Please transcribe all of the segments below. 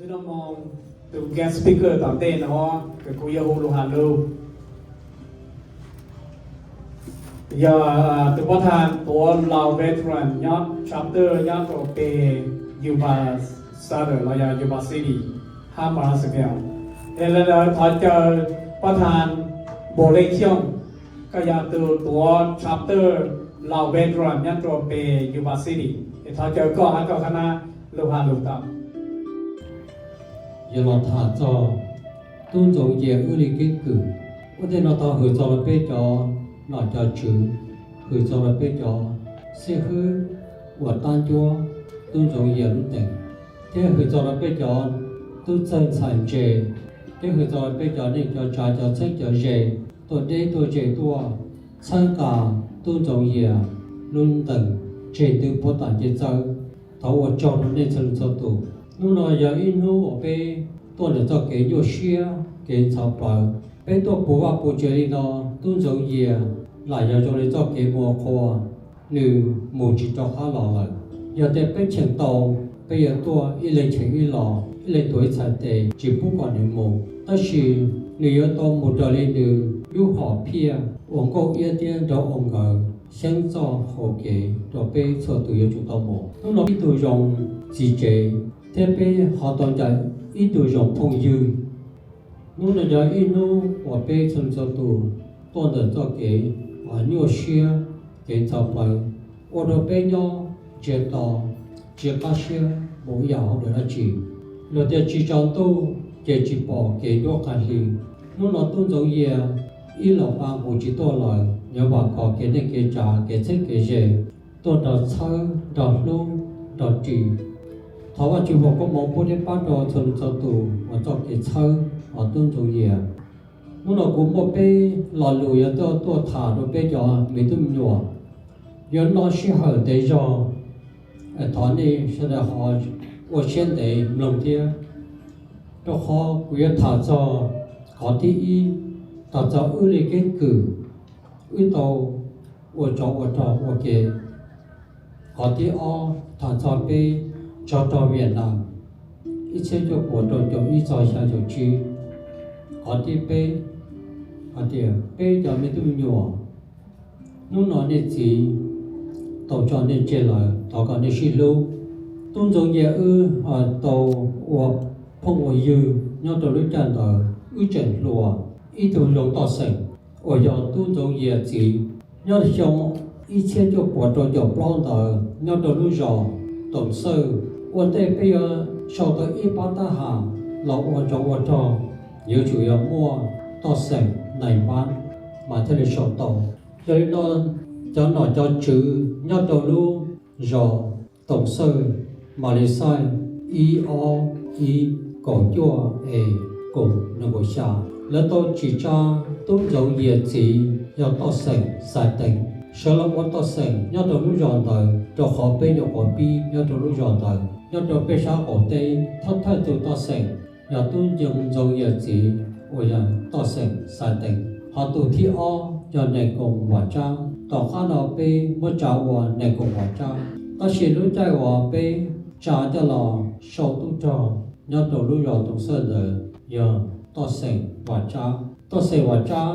Xwb no mus, tus guest speaker tom ntej no, kuv yuav hu lus has lug, yog tus pab thas tuav Lao veteran nyob chapter nyob rau pem Yuba Suburb los yog Yuba City, hab Marasville. Es lawv thov caw pab thas Npaus Leej Xyooj, koj yog tus tuav chapter Lao veteran nyob rau pem Yuba City, es thov caw koj hab koj qhab nab lug has lug tau. Yuav los tham txog tub Ntxoov Yias wb li keeb kwm. Ua ntej no thov hwm txog rau peb cov nom cov tswv, hwm txog rau peb cov xib hwb uas tab ncuab tub Ntxoov Yias lub ntees, thiab hwm txog rau peb cov tub txawj ntxhais ntse, thiab hwm txog rau peb cov neej cov tsav cov txheeb cov ze tuaj deb tuaj ze tuaj txhawb nqa tub Ntxoov Yias lub ntees tseg ntws puag tom nce txawb. Thov ua tsaug rau nej txhua leej txhua tus. Hnub no yog ib hnub uas peb tuaj ntawm txoj kev nyuaj siab kev ntxhov plawv. Peb tuaj puv vaj puv tsev li no, tub Ntxoov Yias lam yog zoo li txoj kev mus qhua, nws mus tsis rov qab los lawm. Yog tias peb cheem tau, peb yuav tuaj ib leeg cheem ib los, ib leeg tuav ib txhais tes tsis pub kom nws mus. Tab sis nws yuav tau mus raws li nws lub hom phiaj uas nkauj iab thiab nraug ua nkawd xyeeb txoj hau kev rau peb txhua tus yuav tsum tau mus. Hnub no ib tug zoo txiv tsev thiab peb ho tau ncaim ib tug zoo phooj ywg. Hnub no yog ib hnub uas peb txhua txhua tus tuaj ntawm txoj kev nyuaj siab, kev ntxhov plawv, ua rau peb nyob ntsiag to, tsis qab siab mus ib yam hauj lwm dab tsi. Luag tias tsis tsaus ntuj ces tsis pom kev nruab qab hli. Hnub no tub Ntxoov Yias ib los pa mus tsis tuaj lawm, yuav vam khom kev neej kev tsav kev txheeb kev ze tuaj nrog txhawb nrog hlub nrog ris. Thov Vajtswv foom koob hmoov pub thiab pab rau txhua leej txhua tus uas txoj kev txhawb tub Ntxoov Yias. Hnub no kuv muaj peb lo lus yuav tuaj tuaj tham rau peb cov me tub me nyuam. Yuav noj sij hawm ntev zog, thov nej sawv daws ho ua siab ntev mloog thiab, rau qhov kuv yuav tham txog qhov thib ib, tham txog wb li keeb kwm, wb tau ua tsov ua rog ua ke. Qhov thib ob, tham txog peb tso rog Vietnam ib txhiab cuaj puas rau caum ib txog xya caum tsib. Qhov thib peb, hais tias peb cov me tub me nyuam, hnub no nej txiv tau tso nej tseg lawm, thov kom nej sib hlub. Tub Ntxoov Yias wb tau ua phooj ua ywg nyob rau lub caij ntawd, wb tseem hluas. Ib tug zoo Toj Xeem uas yog tub Ntxoov Yias txiv, nyob xyoo ib txhiab cuaj puas rau caum plaub ntawd nyob rau lub zos Toom Xawj. Ua ntej peb yuav sau tau ib pab tab ham los ua tsov ua rog, yuav tsum yog muaj Toj Xeem nais npab mas thiaj li sau tau. Yog li no, cov nom cov tswv nyob rau lub zos Toom Xawj, mas li xaij ib ob ib kaum cuaj es kaum nees nkaum xya, lawv tau tsim tsa tub Ntxoov Yias txiv yog Toj Xeem Xaiv Teev sawv los ua Toj Xeem nyob rau lub zos ntawd, rau qhov peb nyuam qhuav pib nyob rau lub zos ntawd. Nyob rau peb sab qaum teb, thawj thawj tus Toj Xeem yog tub Ntxoov Yias txiv uas yog Toj Xeem Xaiv Teev, ho tus thib ob yog Nees Koom Vam Tsab. Tom qab no peb muab tsa ua Nees Koom Vam Tsab, tab sis lub caij uas peb tsa coj los sau tub rog nyob rau lub zos Toom Xawj ntawd yog Toj Xeem Vam Tsab. Toj Xeem Vam Tsab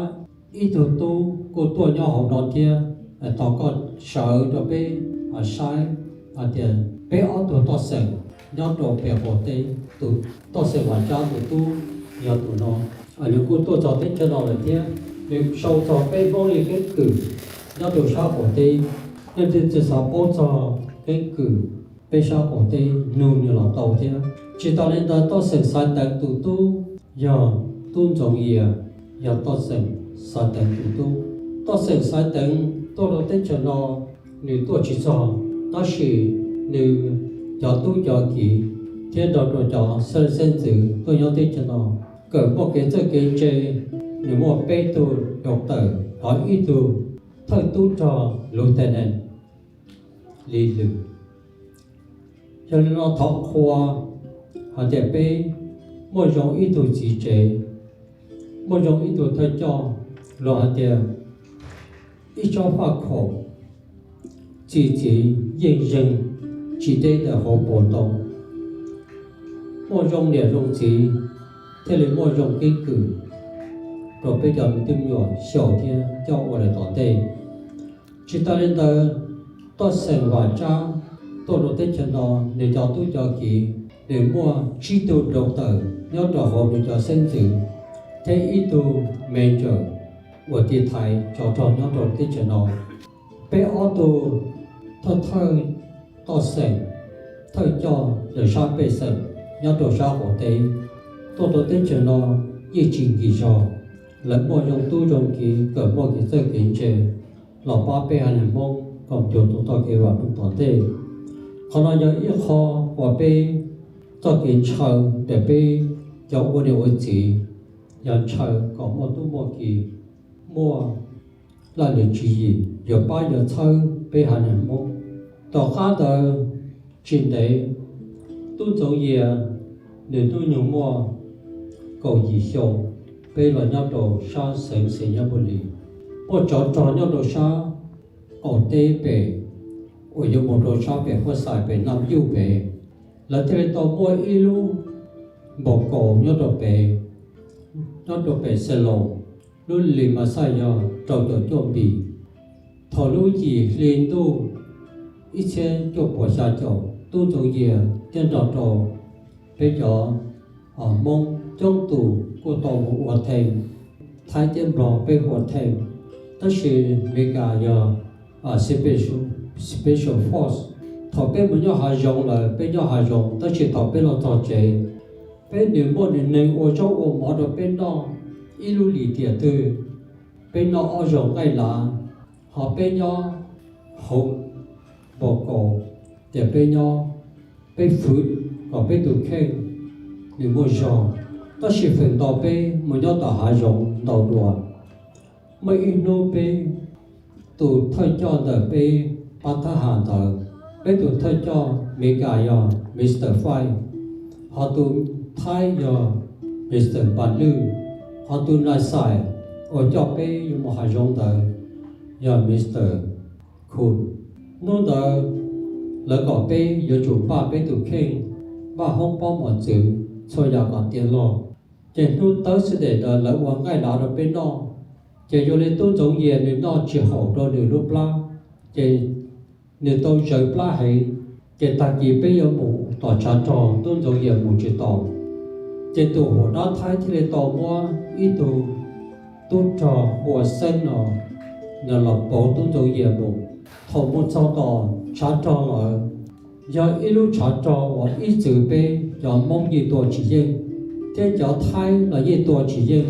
ib tug tub kuj tuaj nyob hauv no thiab, thov koj sawv rau peb saib hais tias peb ob tug Toj Xeem nyob rau pem qaum teb, tus Toj Xeem Vam Tsab tus tub yog tus no. Nws kuj tuaj txog teb chaws no lawm thiab, nws sau txog peb Hmoob li keeb kwm nyob rau sab qaum teb. Nej twb tsis xav paub txog keeb kwm peb sab qaum teb, nug nws los tau thiab. Tsis tas li ntawd, Toj Xeem Xaiv Teev tus tub yog tub Ntxoov Yias, yog Toj Xeem Xaiv Teev tus tub. Toj Xeem Xaiv Teev tuaj rau teb chaws no, nws tuaj tsis txog, tab sis nws cov tub cov kiv thiab nrog rau cov xeeb leej xeeb ntxwv tuaj nyob teb chaws no, kawm muaj kev txawj kev ntse. Nws muaj peb tug doctor, ho ib tug thawj tub rog lieutenant li lwm. Yog li no thov qhua hais tias peb muaj zoo ib tug txiv tsev, muaj zoo ib tug thawj coj, los hais tias ib tsob faj khaum txi txiv yeej zeeg tsis deb ntawm hauv paus ntoo. muaj zoo niam zoo txiv, thiaj li muaj zoo keeb kwm rau peb cov me tub me nyuam xyaum thiab coj ua lawm tom ntej. Tsis tas li ntawd, Toj Xeem Vam Tsab tuaj rau teb chaws no, nws cov tub cov kiv, nws muaj tsib tug doctor nyob rau hauv nws cov xeeb ntxwv, thiab ib tug major uas tiv thaiv tsov rog nyob rau teb chaws no. Peb ob tug thawj thawj toj xeem, thawj coj ntawm sab pej xeem nyob rau sab qaum teb tuaj rau teb chaws no yeej tsis nkim zog. Lawv muaj zoo tub zoo kiv kom muaj kev txawj kev ntse los pab peb haiv neeg Hmoob kom cuag tus txoj kev vam meej tom ntej. Qhov no yog ib qho uas peb txoj kev ntshaw ntawm peb cov ua niam ua txiv, yog ntshaw kom muaj tub muaj kiv, muaj laj lim tswv yim yuav pab yuav txhawb peb haiv neeg Hmoob. Tom qab ntawd tsis ntev, Tub Ntxoov Yias nws hnub nyoog muaj kaum yim xyoo, peb los nyob rau sab xeev Xais Nyab Pus Lis, muaj tsov rog nyob rau sab qaum teb pem uas yuav mus rau sab pem Huab Xais pem Nam Yuj pem. Lawv thiaj li tau muaj ib lub npau kaus nyob rau pem, nyob rau pem Xees Loos, lub lim mas xaj yog rau caum cuaj npis. Thaum lub yim hli ntuj ib txhiab cuaj puas xya caum, Tub Ntxoov Yias thiaj nrog rau peb cov Hmoob coob tus kuj tau mus ua theej, Thaib thiab Nplog peb ua theej, tab sis Meskas yog special force. Thaum peb mus nyob hav zoov lawm peb nyob hav zoov, tab sis thaum peb los txog tsev, peb nws muaj nws neeg ua zaub ua mov rau peb noj ib lub lim tiam twg, peb noj ob zaug nqaij lav, ho peb nyob hauv npau kaus, ces peb nyob, peb fwv kom peb tus kheej nws muaj zog, tab sis feem ntau peb mus nyob tom hav zoov ntau dua. Muaj ib hnub peb tus thawj coj ntawm peb pab thab ham ntawd, peb tus thawj coj Meskas yog Mister Five, ho tus Thaib yog Mister Npas Lwj, ho tus nais xais uas coj peb yuav mus hav zoov ntawd yog Mister Khus. Hnub ntawd lawv kom peb yuav tsum npaj peb tus kheej, npaj hoob pob mos txwv, txhua yam kom tiav log. Ces hnub Thursday ntawd lawv ua nqaij lav rau peb noj, ces yog li Tub Ntxoov Yias nws noj tsis haum rau nws lub plab, ces nws tau zawv plab heev. Ces tag kis peb yuav mus tom tshav rog, Tub Ntxoov Yias mus tsis tau. Ces tus huam nab Thaib thiaj li tau muab ib tug tub rog hu ua Xeeb no, nws los pauv Tub Ntxoov Yias mus. Thaum mus txog tom tshav rog lawm, yog ib lub tshav rog uas ib txwm peb cov Hmoob yeej tua tsis yeej, thiab cov Thaib los yeej tua tsis yeej.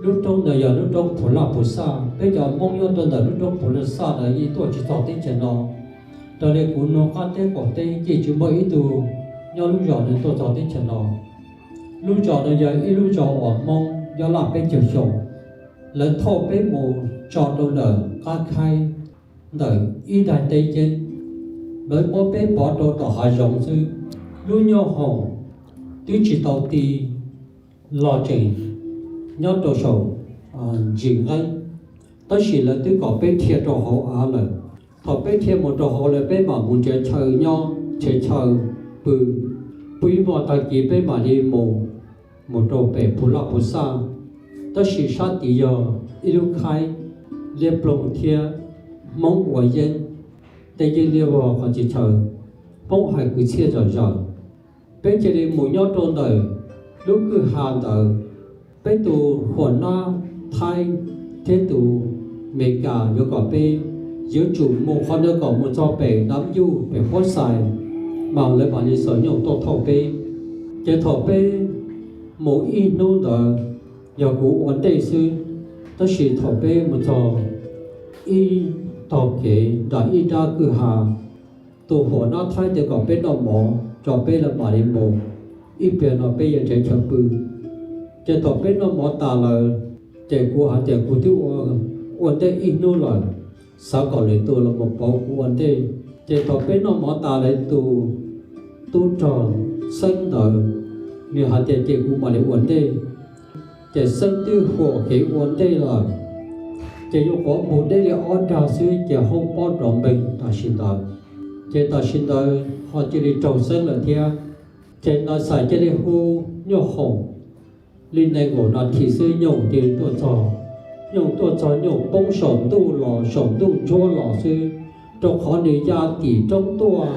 Lub roob ntawd yog lub roob Phu Laj Phu Xaj, peb cov Hmoob nyob rau ntawm lub roob Phu Laj Xaj ntawd yeej tuaj tsis txog teb chaws no. Raws li kuv nug qab teb qaum teb yeej tsis muaj ib tug nyob lub zos ntawd tuaj txog teb chaws no. Lub zos no yog ib lub zos uas Hmoob nyob laj peb caug xyoo, lawv thauj peb mus tso rau ntawm qab khaib ntawm ib daim teb ceeb, lawv muab peb pov rau tom hav zoov xwb. Lub nyuj hoom twb tsis tau ti los tseem nyob rau saum ntsis nqeeb, tab sis lawv twb kom peb dhia rau hauv av lawm. Thaum peb dhia mus rau hauv lawm peb mam mus nrhiav chaw nyob, nrhiav chaw pw, pw ib hmos tag kis peb mam li mus, mus rau pem Phu Laj Phu Xaj. Tab sis sab tid yog ib lub khaib liab ploog thiab Hmoob ua yeeb, tej yeeb liab vog qhov txhia chaw, Hmoob hais kwv txhiaj zom zaws. Peb cia li mus nyob rau ntawm lub kwj ha ntawd. Peb tus huam nab Thaib thiab tus Meskas yuav kom peb yuav tsum mus qhov ntawd kom mus txog pem Nam Yuj pem Huab Xais, mas lawv mam li xaws nyuj tuaj thauj peb. Ces thaum peb mus ib hnub ntawd yog kuv ua ntej xwb, tab sis thaum peb mus txog ib tog kev nram ib nrab kwj ha, tus huam nab Thaib tias kom peb noj mov tso peb lawv mam li mus, ib pliag no peb yuav nrhiav chaw pw. Ces thaum peb noj mov tas lawm, ces kuv hais tias kuv twb ua ntej ib hnub lawm, xav kom lwm tus los mus pauv kuv ua ntej. Ces thaum peb noj mov tas lawm tus tub rog Xeeb ntawd, nws hais tias ces kuv mam li ua ntej. Ces Xeeb twb huam kev ua ntej lawm, ces nyuam qhuav mus deb li ob dag xwb ces hoob pob rov npeeg tam sim ntawd. Ces tam sim ntawd ho cia li raug Xeeb lawm thiab. Ces Nas Xais cia li hu Nyooj Hoom li nees nkaum nas this xwb, Nyooj Hoom cia li tuaj txog. Nyooj Hoom tuaj txog, Nyooj Hoom poob saum ntuj los, saum ntuj ntsuab los xwb, rau qhov nws ya tim roob tuaj,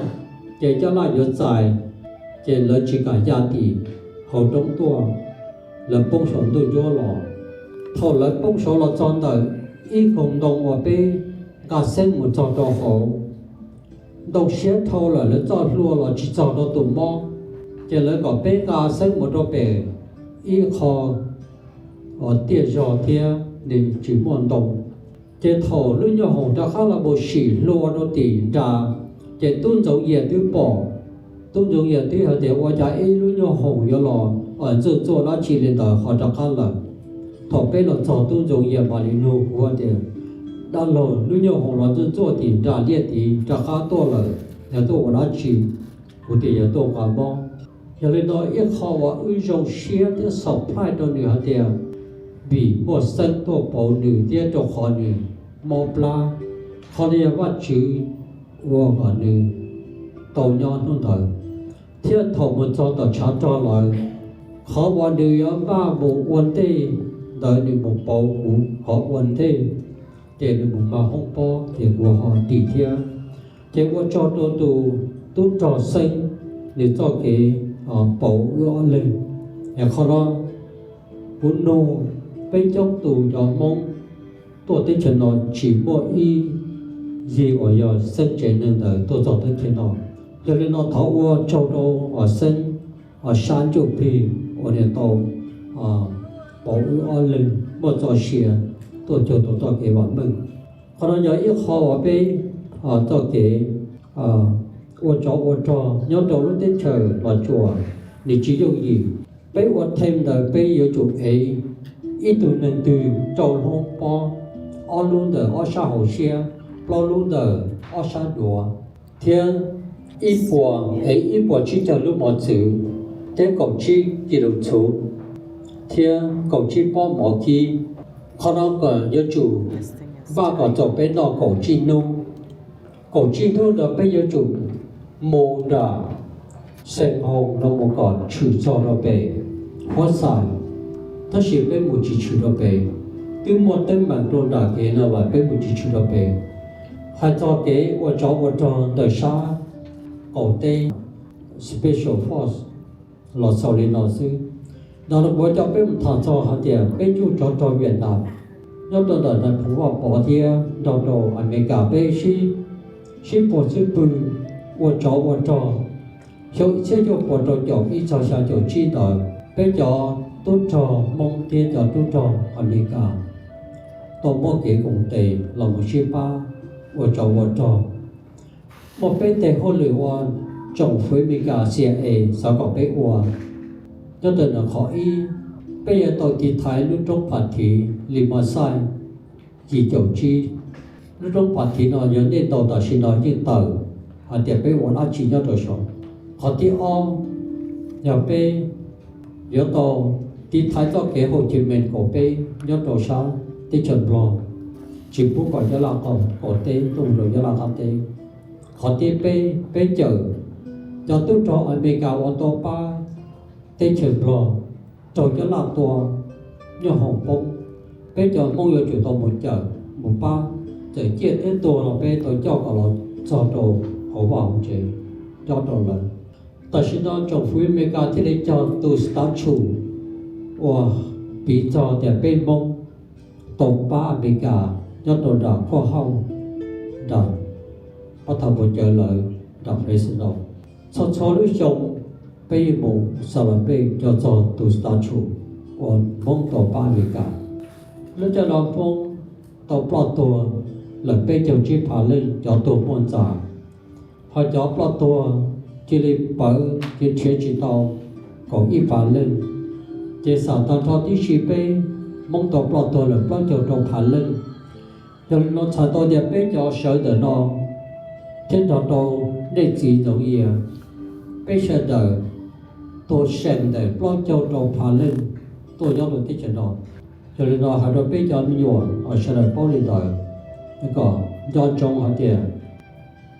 ces Nyab Laj yuav txais, ces lawv tsis kam ya tim hauv roob tuaj, lawv poob saum ntuj ntsuab los. Thaum lawv poob saud los txog ntawm ib koog ntoo uas peb nqa xeeb mus txog rau hauv, ntoo siab dhau lawm, lawv txoj hlua los tsis txog rau tus mob, ces lawv kom peb nqa xeeb mus rau pem ib qho tiaj zog thiab nws tsis muaj ntoo. Ces thaum lub Nyooj Hoom rov qab los mus sim hlua rau tim nra, ces Tub Ntxoov Yias twb pom. Tub Ntxoov Yias twb hais tias, ua cas ib lub Nyooj Hoom yuav los ntxuaj ntxuaj dab tsi li ntawd ho rov qab lawm. Thaum peb los txog, Tub Ntxoov Yias mam li nug kuv tias, dab laug, lub Nyooj Hoom los ntxuaj ntxuaj tim nra liaj tid rov qab tuaj lawm, yog tuaj ua dab tsi? Kuv tias yog tuaj nqa mob. Yog li no ib qho uas wb zoo siab thiab surprise rau nws hais tias, vim muaj xeeb tuaj pauv nws thiab rau qhov nws mob plab, qhov no yog Vajtswv ua kom nws tau nyob hnub ntawd. Thiab thaum mus txog tom tshav rog lawm, qhov uas nws yuav npaj mus ua ntej ntawd, nws mus pauv kuv qhov ua ntej, ces nws mus nqa hoob pob ces kuv ho dim thiab. Ces ua tsaug rau tus tub rog xeeb, nws txoj kev pauv wb ob leeg. Es qhov no kuv nug, peb coob tus cov Hmoob tuaj teb chaws no tsis muaj ib yig uas yog xeeb tsev neeg ntawd tuaj txog teb chaws no. Yog li no thov ua tsaug rau xeeb sab ntsuj plig uas nws tau pauv wb ob leeg muaj txoj sia tuaj cuag tau txoj kev vam meej. Qhov no yog ib qho uas peb txoj kev ua tsov ua rog nyob rau lub teb chaws Los Tsuas, nws tsis yooj yim. Peb ua them ntawd peb yuav tsum ev ib tug neeg twg rau hoob pob, ob lub ntawm ob sab hauv siab, plaub lub ntawm ob sab duav, thiab ib puas, ev ib puas tsib caug lub mov txwv, thiab kaum tsib kis lus txhuv, thiab kaum tsib pob mov kib. Qhov no kom yuav tsum npaj kom txaus peb noj kaum tsib hnub. Kaum tsib hnub ntawd peb yuav tsum mus nram Xeem Hoos no mus kom tshwm txog rau pem Huab Xais, tab sis peb mus tsis tshwm rau pem. Twb muaj teeb meem rau nram kev no los peb mus tsis tshwm rau pem. Hais txog kev ua tsov ua rog ntawm sab qaum teb, Special Force los xaus li no xwb. Ntawm no kuv coj peb mus tham txog hais tias peb tsuj tsov rog Vietnam nyob rau ntawm nais phoo Vaj Pov thiab nrog rau Amelikas peb sib puag xwb pw ua tsov ua rog. Xyoo ib txhiab cuaj puas rau caum ib txog xya caum tsib ntawd, peb cov tub rog Hmoob thiab cov tub rog Amelikas tau muab kev koom tes los mus sib pab ua tsov ua rog. Muaj peb teg hauj lwm uas tsoom fwv Amelikas C I A xav kom peb ua. Nyob ntawm no qhov ib, peb yuav tau tiv thaiv lub roob Phav Thiv Lis Mas Xaij yim caum tsib. Lub roob Phav Thiv no yog nej ntaus tam sim no yeej tawm hais tias peb ua dab tsi nyob rau saud. Qhov thib ob, yog peb yuav tau tiv thaiv txoj kev Hoo Chi Minh kaum peb nyob rau sab teb chaws Nplog, tsis pub kom Nyab Laj qaum teb tuaj rau Nyab Laj qab teb. Qhov thib peb, peb cawm cov tub rog Amelikas uas tau pab teb chaws Nplog raug Nyab Laj tua, Nyoob Hoom poob, peb cov Hmoob yuav tsum tau mus cawm mus pab, txawm ciaj thiab tuag los peb tau coj kom los txog rau hauv vaj hauv tsev nyob rau lawv. Tam sim no tsoom fwv Amelikas thiaj li cog tus statue uas piv txog tias peb Hmoob tau pab Amelikas nyob rau nram Khuaj Hauj, nram pab thaum mus cawv lawv nram Fresno. Txhua txhua lub xyoo peb yeej mus celebrate cov txog tus statue uas Hmoob tau pab Amelikas. Lub caij no Hmoob tau ploj tuag lawm peb caug tsib phav leej cov tuag muaj ntxa, ho cov ploj tuag cia li pawv cia nrhiav tsis tau kaum ib phav leej. Ces xam tag nrho tib si peb Hmoob tau ploj tuag lawm plaub caug rau phav leej. Yog li no txhais tau tias peb cov sawv ntawm no thiab nrog rau nej txiv Ntxoov Yias, peb sawv daws tuag seem ntawm plaub caug rau phav leej tuaj nyob rau teb chaws no. Yog li no hais rau peb cov me nyuam sawv daws paub li ntawd, kom nco ntsoov hais tias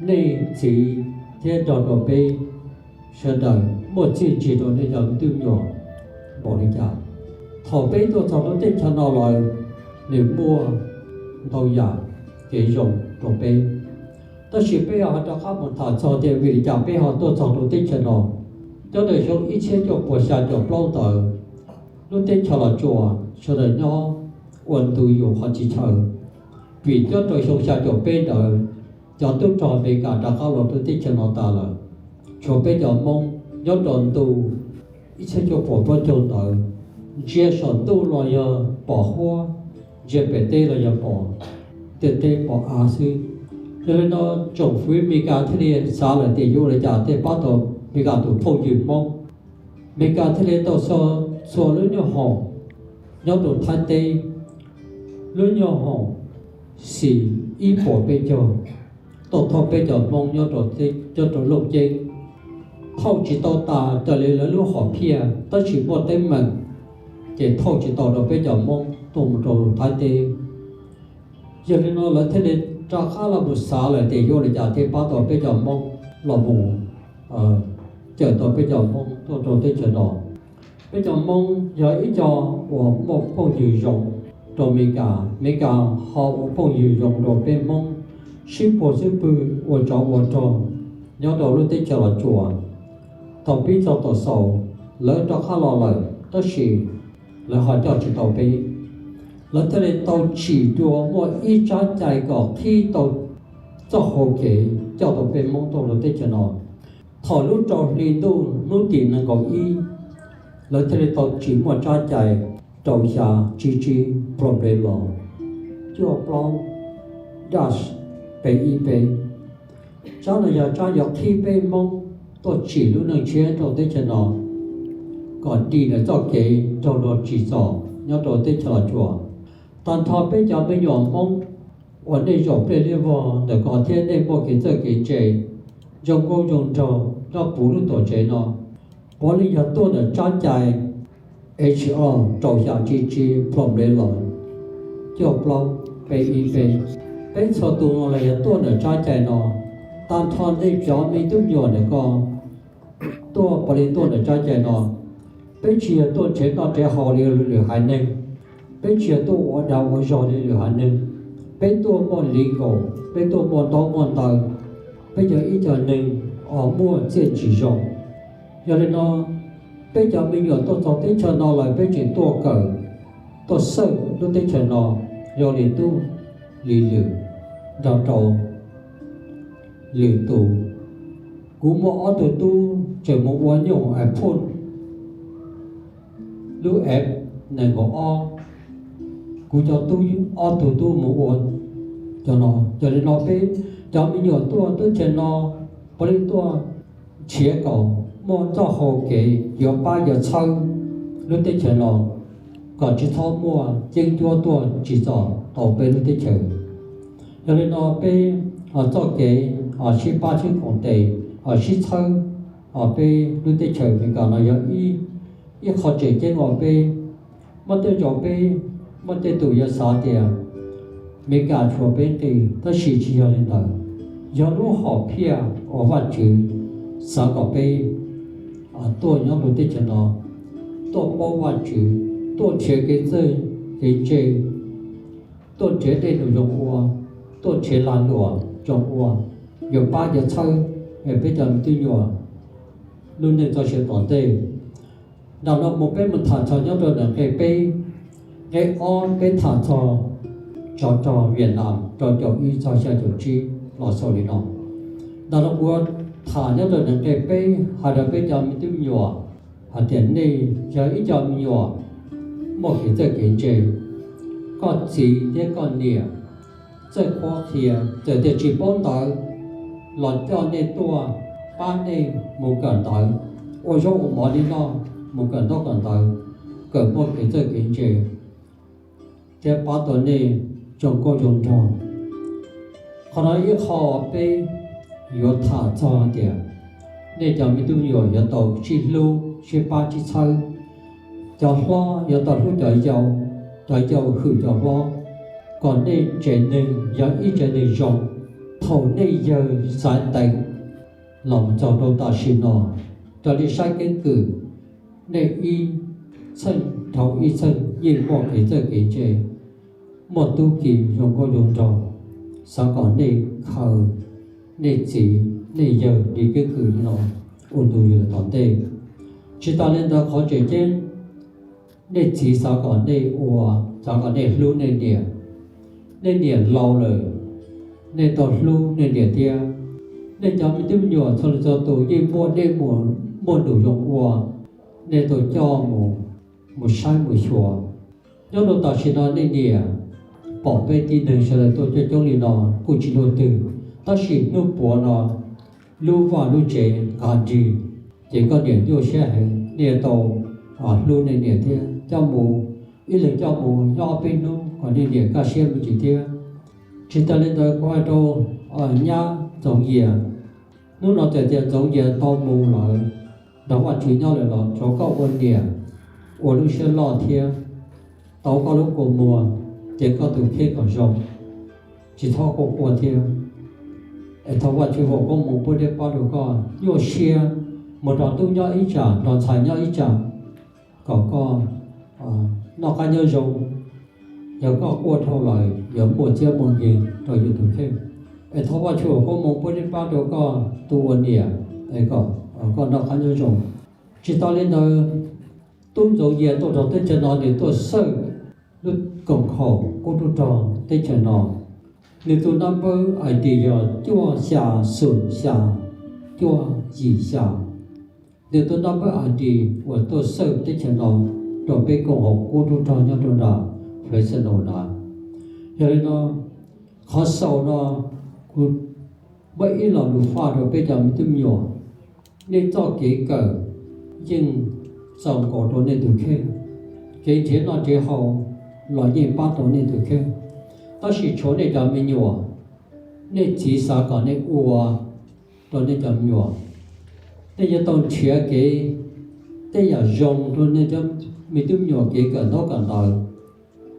nej txiv thiab nrog rau peb sawv daws muaj txiaj ntsig rau nej cov me tub me nyuam npaum li cas. Thaum peb tuaj txog lub teb chaws no lawm, nws muaj ntau yam kev zoo rau peb. Tab sis peb yuav ho rov qab mus tham txog tias vim li cas peb ho tuaj txog rau teb chaws no. Nyob rau xyoo ib txhiab cuaj puas xya caum plaub ntawd, lub teb chaws Los Tsuas sawv daws nyob ua ntu yus qhov txhia chaw. Vim nyob rau xyoo xya caum peb ntawd, cov tub rog Amelikas rov qab los rau teb chaws no tas lawm, tshuav peb cov Hmoob nyob rau ntu ib txhiab cuaj puas plaub caug ntawd, ntsia saum ntuj los yog pom huab, ntsia pem teb los yog pom ntiaj teb pom av xwb. Yog li no, tsoom fwv Amelikas thiaj li xav lawm tias yuav ua li cas thiaj pab tau Amelikas tus phooj ywg Hmoob. Amelikas thiaj li tau xa txhua lub nyuag hoom nyob rau Thaib teb, lub nyuag hoom xim ib puas peb caug, tau thauj peb cov Hmoob nyob rau Looj Ceeb. Thauj tsis tau tas raws li lawv lub hom phiaj, tab sis muaj teeb meem, ces thauj tsis tau rau peb cov Hmoob tuaj mus rau Thaib teb. Yog li no lawv thiaj li rov qab los mus xav lawm tias yuav ua li cas thiaj pab tau peb cov Hmoob los mus cawm tau peb cov Hmoob tuaj rau teb chaws no. Peb cov Hmoob yog ib co uas muaj phooj ywg zoo rau Amelikas, Amelikas ho ua phooj ywg zoo rau peb Hmoob, sib puag xib pwg ua tsov ua rog nyob rau lub teb chaws Los Tsuas. Thaum pib txog thaum xaus, lawv rov qab los lawm tab sis lawv ho coj tsis tau peb. Lawv thiaj li tau tsim dua muaj ib tsab cai kom qhib tau txoj hau kev coj tau peb Hmoob tuaj lub teb chaws no. Thaum lub rau hli ntuj hnub tim nees nkaum ib, lawv thiaj li tau tsim muaj tsab cai rau xya tsib tsib plho npe los cuaj plaub dash peb ib peb. Tsab no yog tsab yuav qhib peb Hmoob tuaj tsim lub neej tshiab rau teb chaws no, kom dim lawv txoj kev nrog luag tsim txom nyob rau teb chaws Los Tsuas. Tag nrho peb cov me nyuam Hmoob uas nej zaum pliaj liab vog ntawm ko thiab nej muaj kev txawj kev ntse, zoo nkauj zoo nraug nyob puv lub tuam tsev no, puav leej yog tuaj ntawm tsab cai H O rau xya tsib tsib plho npe los cuaj plaub peb ib peb. Peb txhua tus no los yog tuaj ntawm tsab cai no. Tag nrho nej cov me tub me nyuam ntawm ko tuaj puav leej tuaj ntawm tsab cai no. Peb tsis yog tuaj nrhiav noj nrhiav haus li lwm haiv neeg, peb tsis yog tuaj ua dag ua zog li lwm haiv neeg. Peb tuaj muaj li nkaus, peb tuaj muaj ntaub muaj ntawv, peb yog ib co neeg uas muaj txiaj ntsig zoo. Yog li no, peb cov me nyuam tuaj txog teb chaws no lawm peb tseem tuaj kawm, tuaj xawj lub teb chaws no, yog li tub li lwm nrog rau lwm tus. Kuv muaj ob tug tub tseem mus ua nyuj iPhone lub app nees nkaum ob. Kuv cov tub ob tug tub mus ua cov no. Yog li no peb cov me nyuam tuaj teb chaws no puav leej tuaj nrhiav kom muaj txoj hau kev yuav pab yuav txhawb lub teb chaws no, kom tsis txhob muaj yeeb ncuab tuaj tsim txom tau peb lub teb chaws. Yog li no peb txoj kev sib pab sib koom tes, sib txhawb peb lub teb chaws Amelikas no yog ib qho tseem ceeb uas peb muaj tej zaum peb muaj tej tus yuav xav tias Amelikas tshuav peb nqi, tab sis tsis yog li ntawd. Yog lub hom phiaj uas Vajtswv xav kom peb tuaj nyob rau teb chaws no, tuaj paub Vajtswv, tuaj nrhiav kev txawj kev ntse, tuaj nrhiav dej num zoo ua, tuaj nrhiav lag luam zoo ua, yuav pab yuav txhawb peb cov me tub nyuam lub neej txoj sia tom ntej. Ntawm no mus peb mus tham txog nyob rau ntawm nqe peb, nqe ob peb tham txog tsov rog Vietnam rau caum ib txog xya caum tsib los xaus li no. Ntawm no kuv tham nyob rau ntawm nqe peb hais rau peb cov me tub me nyuam hais tias nej yog ib co me nyuam muaj kev txawj kev ntse, koj txiv thiab koj niam txawj qhuab qhia, txawm tias tsis paub ntawv los coj nej tuaj pab nej mus kawm ntawv, ua zaub ua mov li noj, mus kawm ntaub kawm ntawv, kawm muaj kev txawj kev ntse thiab pab tau nej zoo nkauj zoo nraug. Qhov no ib qho peb yuav tham txog tias nej cov me tub me nyuam yuav tau sib hlub sib pab sib txhawb. Cov hlob yuav tau hlub cov yau, cov yau hwm cov hlob, kom nej tsev neeg yog ib tsev neeg zoo. Thaum nej yawg xaiv teev los txog rau tam sim no, Raws li saib keeb kwm, nej ib txheej dhau ib txheej yeej muaj kev txawj kev ntse, muaj tub ki zoo nkauj zoo nraug, xav kom nej khaws nej txiv nej yawg li keeb kwm no ua ntu zus tom ntej. Tsis tas li ntawd, qhov tseem ceeb, nej txiv xav kom nej ua, xav kom nej hlub nej niam. Nej niam laus lawm, nej tau hlub nej niam thiab. Nej cov me tub me nyuam txhua leej txhua tus yeej muaj nej muaj ntu zoo ua, nej tau coj mus, mus saib mus xyuas. Nyob rau tam sim no nej niam pom peb tib neeg sawv daws tuaj coob coob li no kuj tsis luaj twg, tab sis hnub puav no lub vaj lub tsev nqa nrig, ces koj niam nyuaj siab heev, nej yuav tau hlub nej niam thiab coj mus, ib leeg coj mus nyob ob peb hnub kom nej niam kaj siab me ntsis thiab. Tsis tas li ntawd, kuv hais rau nyab Ntxoov Yias, hnub no txawm tias Ntxoov Yias tau mus lawm, nrog Vajtswv nyob lawm los tsuav koj ua niam ua lub siab loj thiab, tau koj lub kua muag, cev koj tus kheej kom zoo, tsis txhob quaj quaj thiab. Es thov Vajtswv foom koob hmoov pub dej pab rau koj, nyuaj siab, mus nrog tub nyob ib tsam, nrog ntxhais nyob ib tsam, kom koj noj qab nyob zoo. Yog koj quaj dhau lawm yuav muaj txiab muaj nkeeg rau yus tus kheej. Es thov Vajtswv foom koob hmoov pub dej pab rau koj tus ua niam, es kom koj noj qab nyob zoo. Tsis tas li ntawd, tub Ntxoov Yias tuaj rau teb chaws no nws tuaj xawj lub koom haum qub tub rog teb chaws no. Nws tus number ID yog cuaj xya xoom xya cuaj yim xya. Nws tus number ID uas tuaj xawj teb chaws no rau peb koom haum qub tub rog nyob rau nram Fresno na. Yog li no, qhov xaus no kuv muab ib lo lus faj rau peb cov me tub me nyuam. Nej txoj kev kawm yeej txaus nkaus rau nej tus kheej, kev nrhiav noj nrhiav haus los yeej pab tau nej tus kheej, tab sis tshuav nej cov me nyuam, nej txiv xav kom nej ua rau nej cov me nyuam. Nej yuav tau nrhiav kev, tej yam zoo rau nej cov me tub me nyuam kev kawm ntaub kawm ntawv.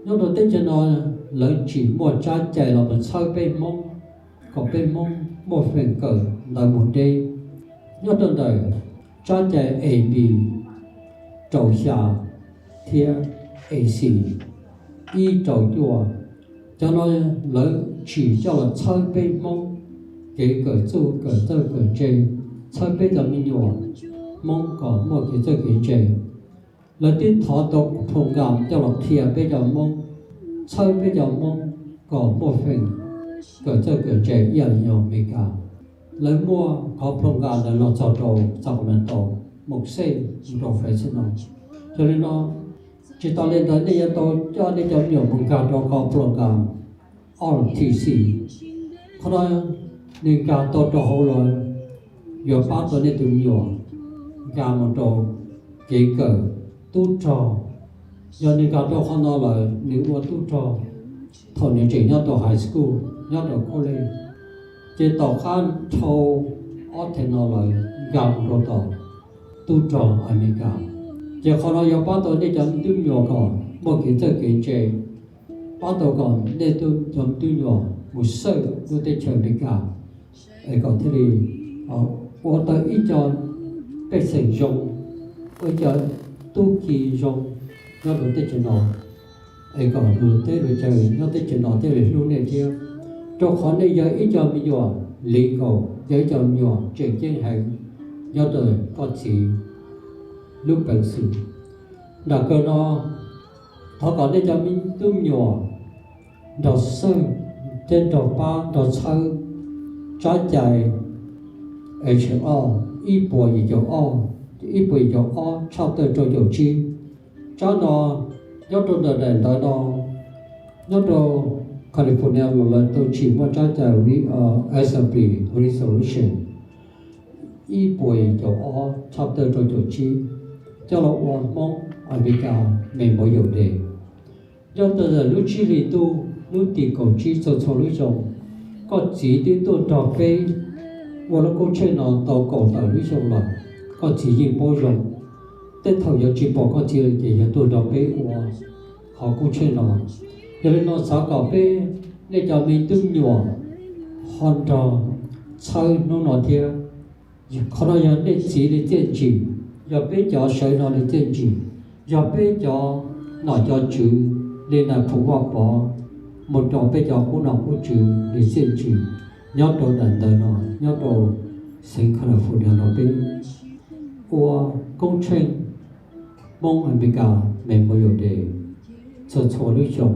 Nyob rau teb chaws no, lawv tsim muaj tsab cai los mus txhawb peb Hmoob, kom peb Hmoob muaj feem kawm ntawv mus deb. Nyob rau ntawm tsab cai A B rau xya thiab A C ib rau cuaj, cov no lawv tsim coj los txhawb peb Hmoob kev kawm txuj kawm txawj kawm ntse, txhawb peb cov me nyuam Hmoob kom muaj kev txawj kev ntse. Lawv twb thov tau program coj los qhia peb cov Hmoob, txhawb peb cov Hmoob kom muaj feem kawm txawj kawm ntse ib yam li Amelikas. Lawv muaj qhov program ntawd los txog rau Sacramento, Moxey, rau Fresno. Yog li no, tsis tas li ntawd nej yuav tau coj nej cov me nyuam mus nkag rau qhov program R T C. Qhov no nws nkag tau rau hauv los yuav pab tau nej tus me nyuam nkag mus rau kev kawm tub rog. Yog nws nkag rau qhov no lawm nws ua tub rog thaum nws tseem nyob rau high school, nyob rau college, ces tom qab dhau ob thaj no lawm nkag mus rau tom tub rog Amelikas. Ces qhov no yuav pab tau nej cov me tub me nyuam kom muaj kev txawj kev ntse, pab tau kom nej cov me tub me nyuam mus xawj lub teb chaws Amelikas, es kom thiaj li ua tau ib co pej xeem zoo, ua ib co tub ki zoo nyob rau teb chaws no, es kom luag teb luag chaw nyob teb chaws no thiaj li hlub nej thiab. Rau qhov nej yog ib co me nyuam li kaum, yog ib co me nyuam tseem ceeb heev nyob rau koj txiv lub peev xwm. Nram kawg no, thov kom nej cov me tub me nyuam nrog xawj thiab nrog pab nrog txhawb tsab cai H R ib puas yim caum ob, ib puas yim caum ob tshaj tawm rau caum tsib. Tsab no nyob rau ntawm daim ntawv no, nyob rau California los lawv tau tsim muaj tsab cai Assembly Resolution ib puas yim caum ob tshaj tawm rau caum tsib, coj los ua Hmoob Amelikas Memorial Day. Nyob rau ntawm lub tsib hlis ntuj lub tim kaum tsib txhua txhua lub xyoo, koj txiv twb tuaj nrog peb ua lub koob tsheej no tau kaum tawm lub xyoo lawm. Koj txiv yeej paub zoo, tej thaum yuav tsis pom koj txiv lawm ces yog tuaj nrog peb ua qhov koob tsheej no. Yog li no xav kom peb, nej cov me tub me nyuam ho nrog txhawb hnub no thiab. Qhov no yog nej txiv li txiaj ntsig, yog peb cov sawv no li txiaj ntsig, yog peb cov nom cov tswv li Nais Phoo Vaj Pov mus rau peb cov qub nom qub tswv li txiaj ntsig nyob rau daim ntawv no, nyob rau xeev California no peb ua koob tsheej Hmoob Amelikas Memorial Day txhua txhua lub xyoo.